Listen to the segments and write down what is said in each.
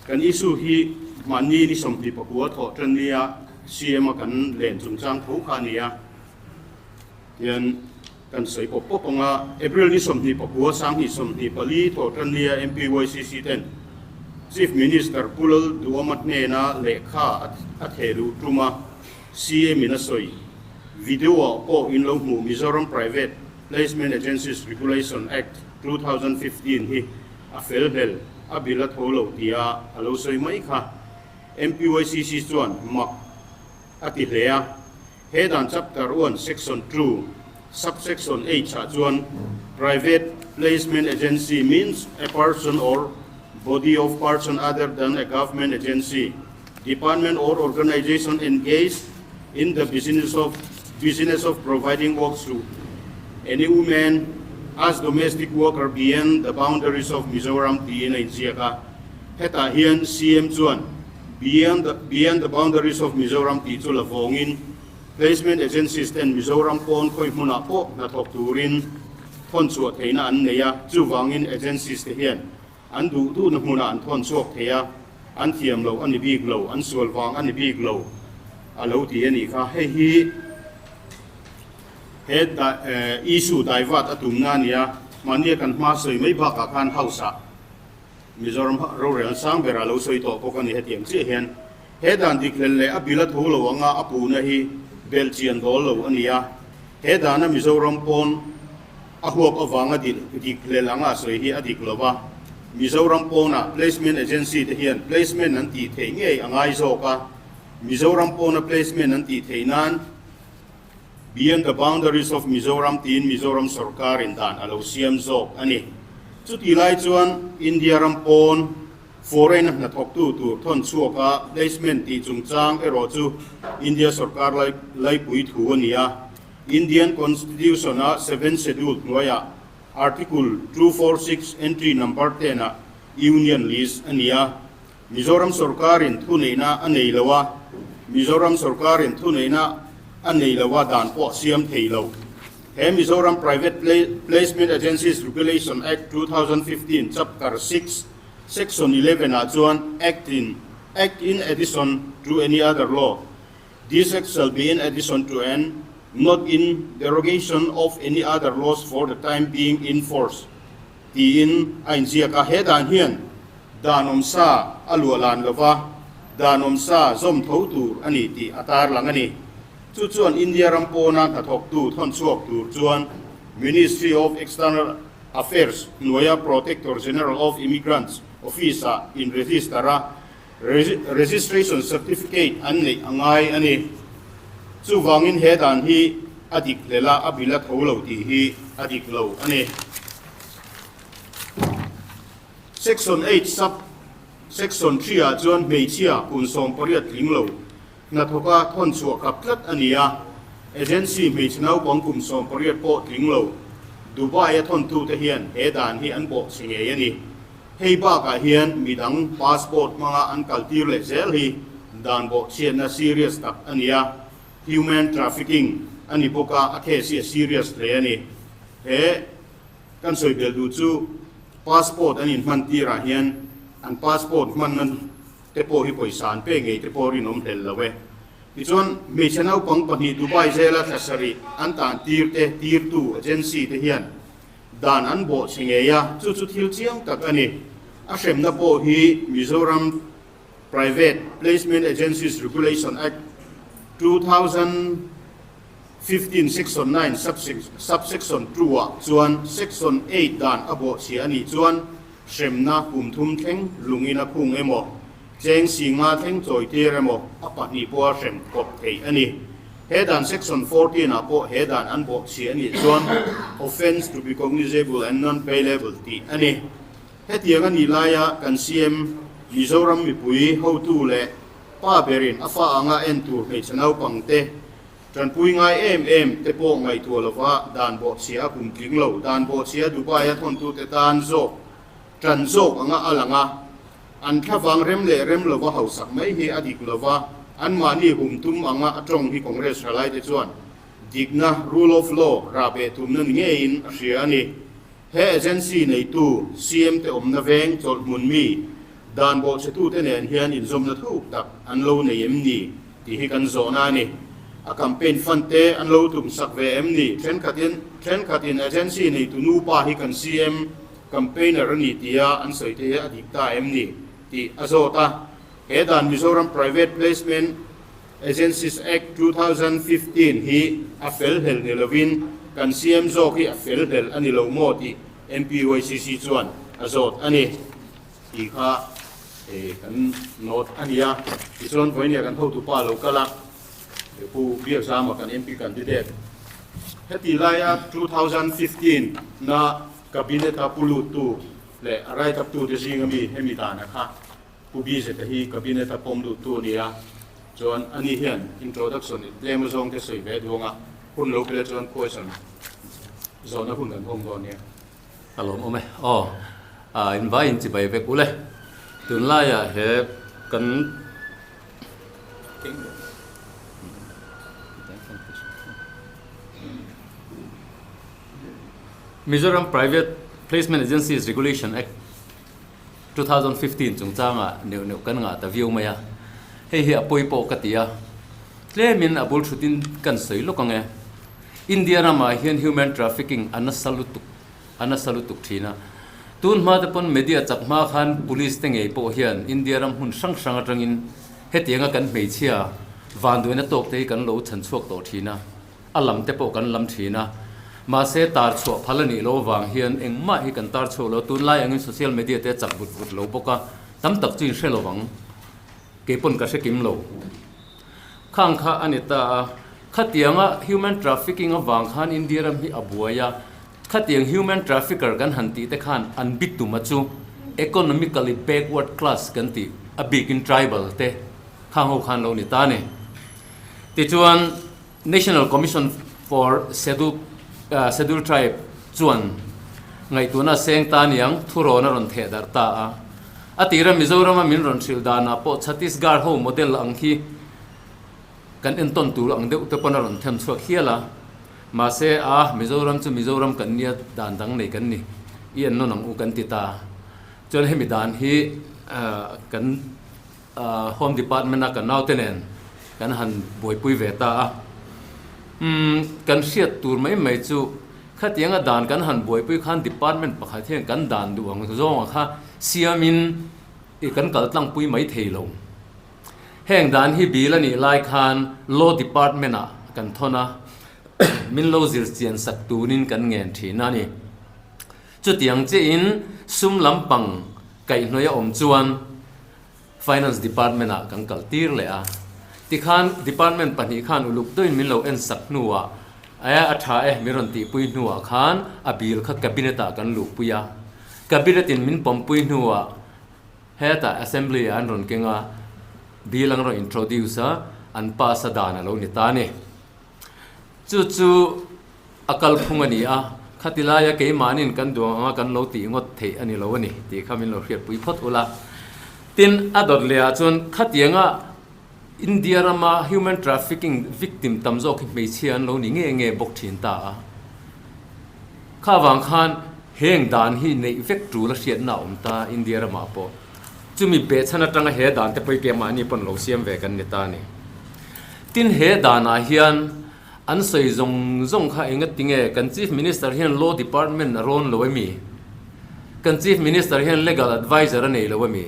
Kan issue hi mahni ni 29 thawh tan nia CM a kan len chungchang tho kha a ni a, tian kan sawi pawp pawp ang a, April ni 29 2024 thawh tan nia MPYCC ten Chief Minister Pu Lalduhawma hnena lehkha a theh luh tum a, CM in a sawi. Video ah pawh in lo hmuh Mizoram Private Placement Agencies Regulation Act 2015 hi a fel hlel, a bil a tho lo tia a lo sawi mai kha. MPYCC chuan mak a ti hle a. He dan Chapter 1 Section 2 Subsection H ah chuan Private Placement Agency means a person or body of person other than a government agency, department or organization engaged in the business of business of providing works to any woman as domestic worker beyond the boundaries of Mizoram tiin a inziak a. Hetah hian CM chuan beyond the beyond the boundaries of Mizoram tih chu la vawngin placement agencies ten Mizoram pawn khawi hmunah pawh hnathawk turin thawn chhuah theihna an nei a, chuvangin agencies te hian An duh duhna hmunah an thawn chhuak thei a, an thiam lo a ni bik lo, an sual vang a ni bik lo a lo ti a nih kha. Hei hi he issue divert a tumna a ni a, mahnia kan hma sawi mai bakah khan House-ah Mizoram rorel sang berah lo sawi tawh bawk a ni hetiang chiah hian he dan dik hlel leh a bil a tho lo anga a puhna hi belh chian dawl lo a ni a, he dana Mizoram pawn A huap avanga dik hlel anga sawi hi a dik lo va, Mizoram pawnah placement agency te hian placement an tih theih ngei a ngai zawk a, Mizoram pawna placement an tih theih nan Beyond the boundaries of Mizoram tiin Mizoram sorkarin dan a lo siam zawk a ni. Chutih lai chuan India ram pawn foreign a hnathawktu tur thawn chhuaka placement tih chungchang erawh chu India sorkar laipui thu a ni a. Indian Constitution-a Seventh Schedule hnuaiah Article 246 Entry Number 10-ah Union List a ni a. Mizoram sorkarin thuneihna a nei lo a, Mizoram sorkarin thuneihna a nei lo a dan pawh siam thei lo. He Mizoram Private Placement Agencies Regulation Act 2015 Chapter 6 Section 11 ah chuan Act in Act in addition to any other law This Act shall be in addition to and not in derogation of any other laws for the time being in force tiin a inziak a. He dan hian dan awmsa a luah lan lova, dan awmsa zawm tho tur a ni tih a tarlang a ni. Chu chuan India ram pawna hnathawktu thawn chhuak tur chuan Ministry of External Affairs hnuaia Protector General of Immigrants Office-ah in-register a, Registration Certificate an neih a ngai a ni. Chuvangin he dan hi a dik hlel a, a bil a tho lo tih hi a dik lo a ni. Section 8 sub section 3 ah chuan hmeichhia kum 18 tling lo hnathawka thawn chhuah kap tlat a ni a, agency hmeichhe naupang kum 18 pawh tling lo Dubai a thawntute hian he dan hi an bawhchhe ngei a ni. Hei bakah hian midang passport hmanga an kaltir leh zel hi dan bawhchhiatna serious tak a ni a, human trafficking a ni bawk a, a case hi a serious hle a ni. He kan sawi belh duh chu passport an inhman tirah hian an passport hmanna te pawh hi pawisa an pe ngei te pawh rinawm hlel lo e. Tichuan hmeichhe naupang pahnih Dubai zela thla sarih an tan tir te tirtu agency te hian Dan an bawh chhe ngei a, chu chu thil chiang tak a ni. A hremna pawh hi Mizoram Private Placement Agencies Regulation Act 2015 Section 9 Subsection 2 ah chuan Section 8 dan a bawh chhia a nih chuan hremna kum thum thleng lungin a khung emaw, cheng si nga thleng chawi tir emaw a pahnih pawha hrem kawp theih a ni. He dan Section 14 ah pawh he dan an bawh chhi a nih chuan offence to be cognizable and non-bailable tih a ni. Hetiang a nih laia kan CM Mizoram mipui hotu leh pa berin a fa anga en tur hmeichhe naupangte tanpui ngai em em te pawh ngaihtuah lova dan bawh chhia a kum tling lo dan bawh chhia Dubai a thawntute tan zawk tan zawk anga a lang a. An thlavang rem leh rem lova hausak mai hi a dik lova, anmahni hum tum anga a tawng hi Congress thalaite chuan dikna, rule of law, rah beh tumna ni ngeiin a hria a ni. He agency neitu CM te awmna veng chawlhhmun mi Dan bawhchhetute nen hian inzawmna thuk tak an lo nei em ni tih hi kan zawhna a ni. A campaign fund te an lo tum sak ve em ni? Thenkhatin thenkhatin agency neitu nupa hi kan CM campaigner a ni tia an sawi te hi a dik ta em ni tih a zawt a. He dan Mizoram Private Placement Agencies Act 2015 hi a fel hlel ni lovin kan CM zawk hi a fel hlel a ni lo maw tih MPYCC chuan a zawt a ni tih kha kan note a ni a. Tichuan vawinia kan hotupa lo kal a, Pu Biakzama kan MP candidate heti laia 2015 na Cabinet a pu luttu leh a write up tute zinga mi hemi dana kha Pu Bizeta hi Cabinet a pawm luttu a ni a, chuan ani hian introduction i tlem azawng te sawi ve duang a, hun lo pele chuan question zawhna hun kan hawng dawn nia. A lawm awm e. Aw, in vai in chibai vek ule. Tunlaiah he kan. Mizoram Private Placement Agencies Regulation Act 2015 chungchangah neuh neuh kan ngah ta viau mai a, hei hi a pawi pawh ka ti a, tlemin a bul thutin kan sawi lawk ang e. India ramah hian human trafficking a nasa lutuk a nasa lutuk thin a, tun hma te pawn media chak hma khan police te ngei pawh hian India ram hmun hrang hrang atangin hetianga kan hmeichhia vanduaina tawk te hi kan lo chhan chhuak tawh thin a. A lam te pawh kan lam thin a, mahse tar chhuah phal a nih loh avang hian engmah hi kan tar chhuak lo. Tunlai angin social media te a chak vut vut lo bawk a, tam tak chu in hre lo vang. Kei pawn ka hre kim lo. Khang kha a ni ta a, khatianga human trafficking avang khan India ram hi a buai a, khatiang human trafficker kan han tih te khan an bi tum a chu economically backward class kan tih a bikin tribal te khang ho khan lo ni ta a ni. Tichuan. National Commission for Scheduled Tribe chuan ngaihtuahna seng ta niang thurawn a rawn theh darh ta a. A tira Mizorama min rawn hrilh danah pawh Chhattisgarh ho model ang hi kan entawn tur ang deuh te pawn a rawn them chhuak hial a. Mahse, a Mizoram chu Mizoram kan nia dan dang nei kan ni, i en nawn ang u kan ti ta. Chuan hemi dan hi kan. Home Department a kan naute nen kan han buaipui ve ta a. Umm, kan hriat tur mai mai chu khatianga dan kan han buaipui khan department pakhat hian kan dan duh ang zawnga kha siamin i kan kal tlangpui mai thei lo. Heng dan hi bill a nih lai khan Law Department ah kan thawn a, min lo zir chian sak turin kan ngen thin a ni. Chutiang chiahin sum lampang kaihhnawih a awm chuan Finance Department ah kan kal tir leh a, tikhan Department pahnih khan uluk deuhin min lo en sak hnuah e a tha e min rawn tihpui hnuah khan a bill kha Cabinet ah kan luhpui a, Cabinet in min pawmpui hnuah hetah Assembly ah an rawn keng a, bill an rawn introduce a, an pass a dan a lo ni ta a ni. Chu chu a kalphung a ni a, khati laia keimahnin kan duang anga kan lo tih ngawt theih a ni lo a ni tih kha min lo hriatpui phawt ula. Tin, a dawt lehah chuan khatianga India rama human trafficking victim tam zawk hi hmeichhia an lo ni nge nge bawk thin ta a. Kha vang khan heng dan hi neih vek tul a hriatna a awm ta India ramah pawh. Chumi behchhan atanga he dan te pawh hi keimahni pawn lo siam ve kan ni ta a ni. Tin he danah hian an sawi zawng zawng kha enga tinge kan Chief Minister hian Law Department a rawn lo emi? Kan Chief Minister hian Legal Adviser a nei lo emi?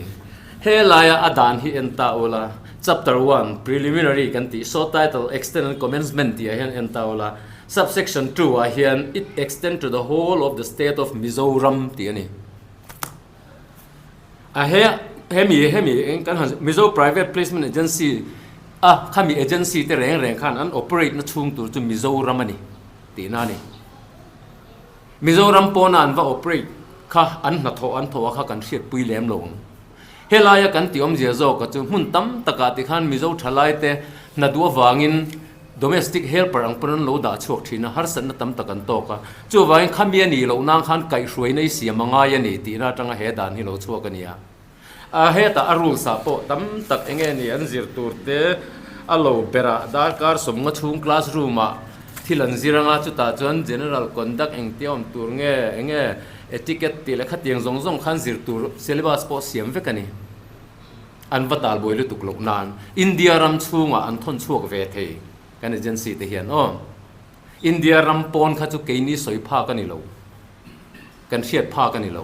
He laia a dan hi en ta ula, Chapter one, Preliminary kan tih, short title Extent and Commencement tih ah hian en ta ula, Subsection two ah hian It extend to the whole of the state of Mizoram tih a ni. A he hemi hemi eng kan han Mizo Private Placement Agency a khami agency te reng reng khan an operate na chhung tur chu Mizoram a ni tihna a ni. Mizoram pawna an va operate kha an hnathawh an thawh a kha kan hriatpui lem lo ang. Helaia kan tih awmzia zawka chu hmun tam takah tikhan Mizo thalai te hna duh avangin Domestic helper ang pawn an lo dah chhuak thin a, harsatna tam tak an tawk a. Chuvangin khami a nih loh nan khan kaihhruaina i siam a ngai a ni tihna atanga he dan hi lo chhuak a ni a. A hetah a rules ah pawh tam tak eng nge ni an zir tur te a lo berah darkar sawmnga chhung classroom ah thil an zir anga chutah chuan general conduct engtia awm tur nge eng nge etiquette tih leh khatiang zawng zawng khan zir tur syllabus pawh siam vek a ni. An va talbuai lutuk loh nan India ram chhungah an thawn chhuak ve thei kan agency te hian aw. India ram pawn kha chu keini sawi phak a ni lo, kan hriat phak a ni lo.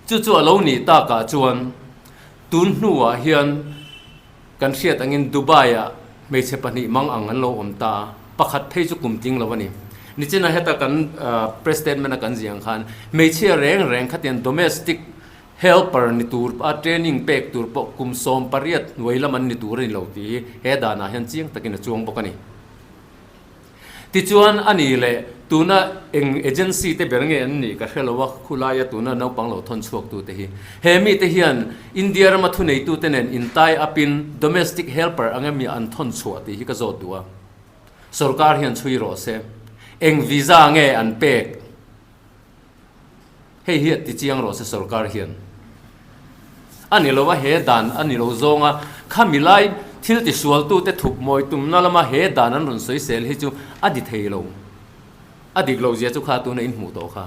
Chu chu a lo nih takah chuan tun hnuah hian kan hriat angin Dubai-ah hmeichhe pahnih mang ang an lo awm ta a, pakhat phei chu kum tling lo a ni. Nichina heta kan press statement a kan ziah ang khan hmeichhia reng reng khatiang domestic helper ni tur a training pek tur pawh kum 18 hnuai lam an ni tur a ni lo tih hi he danah hian chiang takin a chuang bawk a ni. Tichuan, a ni leh tuna eng agency te ber nge an nih ka hre lo a, khulaia tuna naupang lo thawn chhuaktute hi. He mite hian India rama thuneitute nen in tie up in domestic helper ang emi an thawn chhuah tih hi ka zawt duh a. Sorkar hian chhui rawh se. Eng visa nge an pek? Hei hi a ti chiang rawh se sorkar hian. A ni lo a, he dan a ni lo zawng a, khami lai thil tisualtute thup mawi tumna lama he dan an rawn sawisel hi chu a di thei lo. A dik lo zia chu kha tuna in hmuh tawh kha.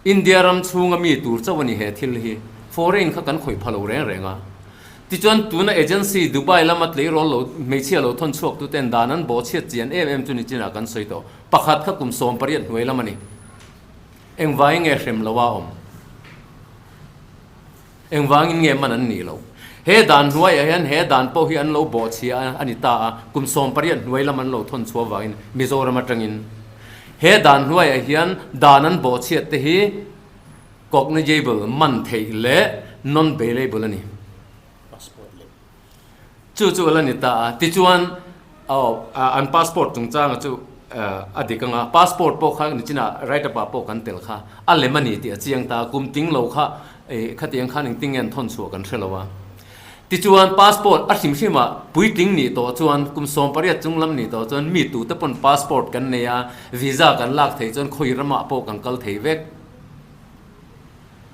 India ram chhunga mi tur chauh a ni he thil hi. Foreign kha kan khawih pha lo reng reng a. Tichuan tuna agency Dubai lama tleirawl lo hmeichhia lo thawn chhuaktuten dan an bawhchhiat chian em em chu ni chinah kan sawi tawh. Pakhat kha kum 18 hnuai lam a ni. Engvangin nge hrem lo a awm? Engvangin nge man an nih loh? He dan hnuaiah hian he dan pawh hi an lo bawhchhia a ni ta a, kum 18 hnuai lam an lo thawn chhuah avangin Mizoram atangin he dan hnuaiah hian dan an bawhchhiat te hi cognizable, man theih leh non-bailable a ni. Chu chu a la ni ta a, tichuan aw an passport chungchanga chu a dik ang a, passport pawh kha nichinah write up ah pawh kan tel kha a lem a ni tih a chiang ta a, kum ting lo kha ih khatiang khan engtin nge an thawn chhuah kan hre lo a. Tichuan passport a hrim hrim ah puitling nih tawh chuan kum 18 chung lam nih tawh chuan mi tute pawn passport kan nei a, visa kan lak theih chuan khawi ramah pawh kan kal thei vek.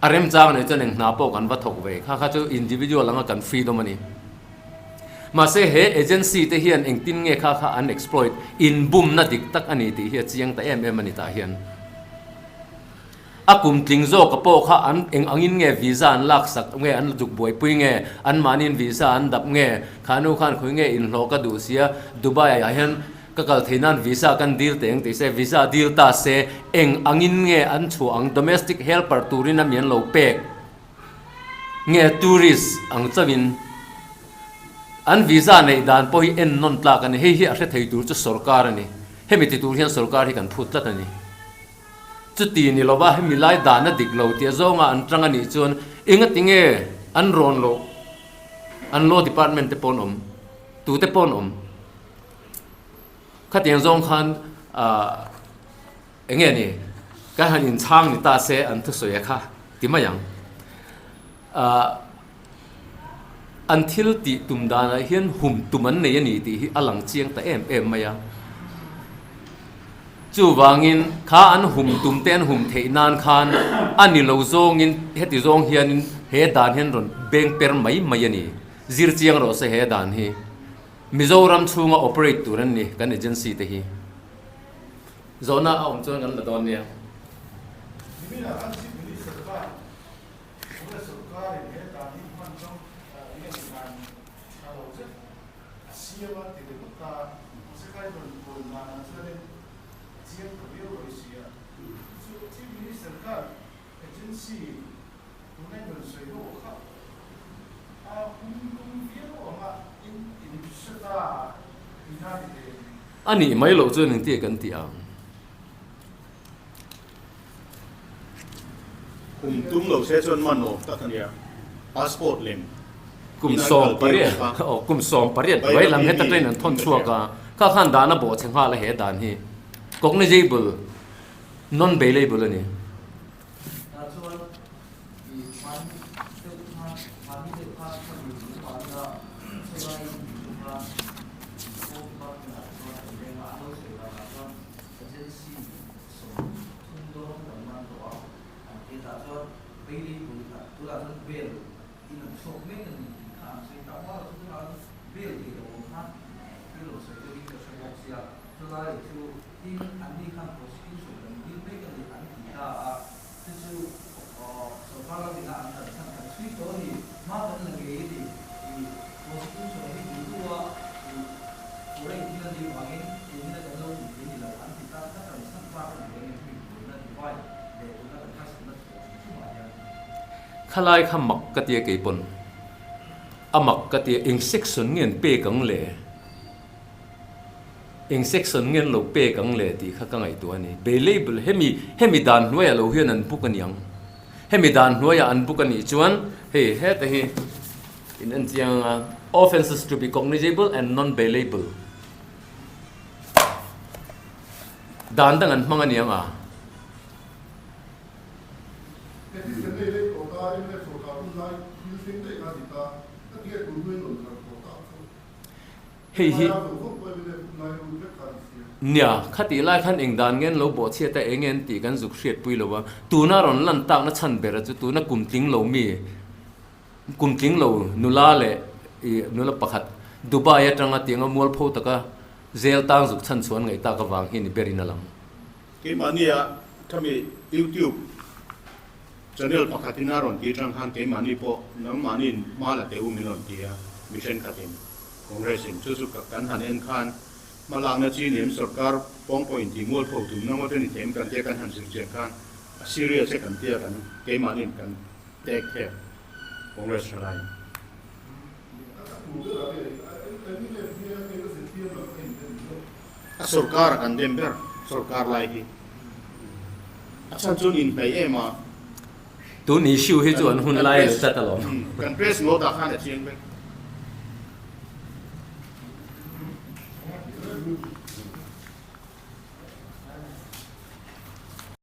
A remchang nei chuan eng hna pawh kan va thawk ve kha kha chu individual anga kan freedom a ni. Mahse he agency te hian engtin nge kha kha an exploit, inbumna dik tak a ni tih hi a chiang ta em em a ni tah hian. A kum tling zawka pawh kha an eng angin nge visa an laksak nge an zuk buaipui nge, anmahniin visa an dap nge, kha nu khan khawi nge inhlawh ka duh sia Dubai ah hian Ka kal thei nan visa kan dil teh ang tih se, visa dil ta se eng angin nge an chhuah ang, domestic helper turin a mi an lo pek nge tourist ang chauhin an visa neih dan pawh hi en nawn tlak a ni, hei hi a hre thei tur chu sorkar a ni, hemi ti tur hian sorkar hi kan phut tlat a ni. Chuti ni lova hemi lai dan a dik lo tih a zawnga an tang a nih chuan engati nge an rawn loh, an law department te pawh an awm, tute pawh an awm. Khatiang zawng khan ahh eng nge ni kan han inchhang ni ta se an thusawi a kha ti mai ang. Ahh an thil tih tum danah hian hum tum an nei a ni tih hi a lang chiang ta em em mai a. Chuvangin kha an hum tum te an hum theih nan khan a ni lo zawngin heti zawng hianin he dan hian rawn beng per mai mai a ni. Zir chiang rawh se he dan hi. Mizoram chhunga operate tur an ni kan agency te hi. Zawhna a awm chuan kan la dawn nia. Nimin ah khan Chief Minister khan Congress sorkarin he dan hi hman ram nge ni dan tha lo zet a siam a ti ringawt a, mahse kha i rawn kawn danah chuanin a chiang ta viau lo i si a. Chu Chief Minister khan agency Tunai rawn sawi ho kha a hum tum viau ang a, in in hre ta tihna ni thei ang. A nih mai loh chuan engtia kan tih ang? Kum tum lo se chuan man awm tak a nia, passport lem Kum in an sawm kaltir pariat bawk a. aw kum 18 hnuai lam heta train an thawn chhuak a, kha khan dan a bawhchhe nghal a he dan hi cognizable non bailable a ni. Tah chuan i hmani deuh khan hmani deuh khan ka mi chung mahnia chulai mi chung khan home department ah chuan an leng a, an lo sawi danah chuan agency 30 dawn kan man tawh a, an ti a, tah chuan Bailey bul tunah chuan bail in an chhuak mek a ni tih kha an sawi ta hma lo chu tunah chuan bail tih lo awm khan thil lo sawi deuhin ka hre bawk sia, chulai chu Tin, anni khan prosecution kan dil mek a ni an ti ta a, chu chu sorkar lamina an dan chhan kan chhui tawh a ni, hma kan la ngei a ni, i constitution hi duh duh a, i foreign thil a nih vangin engin a kan lo tih thei ni lo an ti ta tlat a ni, chhan tlak a ni reng em hemi buaina divide leh tuna kan harsatna chhuah hrim hrimah hian. Khalai kha mak ka tia keipawn a mak ka tia eng section nge an pek ang le? Eng section nge an lo pek ang le tih kha ka ngaihtuah a ni. Bailable, hemi hemi dan hnuaiah lo hian an book a ni ang. Hemi dan hnuaiah an book a nih chuan hei heta hi in en chiang anga offences to be cognizable and non-bailable dan dang an hmang a ni ang a. Hei hi nia, khatih lai khan eng dan nge an lo bawhchhiat a, eng nge an tih kan zuk hriatpui lo a. Tuna rawn lan takna chhan bera chu tuna kum tling lo mi, kum tling lo nula leh ih nula pakhat Dubai atanga tianga mualpho taka zel tang zuk chhan chhuah an ngaih tak avang hi ni berin a lang. Keimahnia khami YouTube Channel pakhatin a rawn ti atang khan keimahni pawh nangmahniin hma la teh u min rawn ti a, mi thenkhatin Congress in chu chu kan han en khan hma lakna chi nem sorkar pawng pawh inti mualpho tumna ngawt a ni them kan tia kan han zir chian khan a serious e kan tia kan keimahniin kan tek thep Congress thalaiin. A sorkar a kan dem ber sorkar lai hi a chhan chuan inhnaih em a. Tun issue hi chu an hun lai a ni tlat alawm. Kan press note ah khan a chiang vek.